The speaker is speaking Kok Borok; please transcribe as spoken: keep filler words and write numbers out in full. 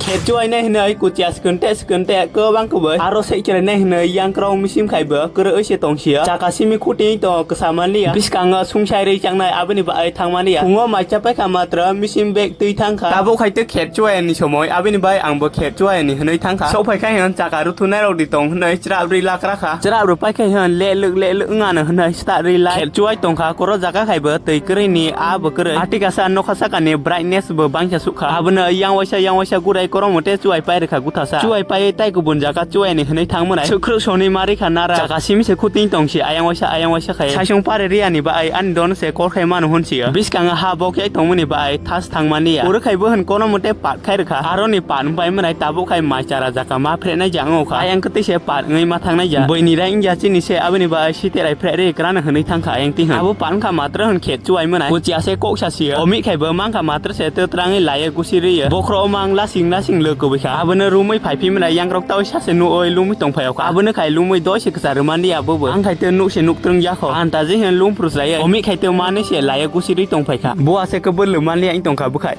Khet chuainai hwnwi kuchia swkun te swkun te kwbang kwbwi aro seichwrainai hwnwi yangkrao misim khaibo kwrwi se tongsia. Chaka simi khuti tongo kwsa manliya. Bwskango sungsai rwi changnai aboni bai thangmaniya. Phungo mai chapai kha matra misim bag twi thangkha. Tabuk khai tei khet chuayani somoi aboni bai angbo khet chuayani hwnwi thangkha. Sok phai khai hwn chaka ruthunai rok di tong hwnwi chwrap rwi lakra kha. Chwrap rwi pai khai hwn le lwk le lwk wngano hwnwi start rwi lai. Khet chuai tongkha koro jaga khaibo twi kwrwini abo kwrwi. Atikasa nokha sakani brightness bo bangsa sukha. Abono yang waisa yang waisa gurai kormo te chuai pai rwkha guthasa. Chuai pai tai kubun jaga chuai ni hwnwi thang mwnai. Sukruk soni mari kha nara. Chaka simi se khuting tong si ayang waisa ayang waisa khai. Saisung pare riya ni ba ai ani don se kor khai manu hun si. Biskang ha bok yai tong mani ba ai thas thang mani ya. Oro khai bo hwn kono mote pat khai rwkha. Aro ni pat pai mwnai tabuk khai mai chara jaka ma phre nai jang o kha. Ayang kwtwi se pat ngwi ma thang nai ja. Boi ni rai wngya chini se aboni ba ai siterai phre ri krana hwnwi thang kha ayang ti hwn. Abo pan kha matra hwn khet chuai mwnai. Kuchia se kok sa si. Omi khai bo mang kha matra se twtrangwi laiya gusi riya. Bokhro o mang lasing lasing lw kubui kha. Abono rumui phai phi mwnai yangrok tau sa se nu oi lumui tong phai o kha. Abono khai lumui doi se kwchar mani ya bo bo. Ang khai te nuk se nuk trung ya kho. Anta je hwn lum prus laiya. Omi khai te mani se laiya gusi ri tong phai kha. Bo ase ke bo lw mani ya tong kha bo khai.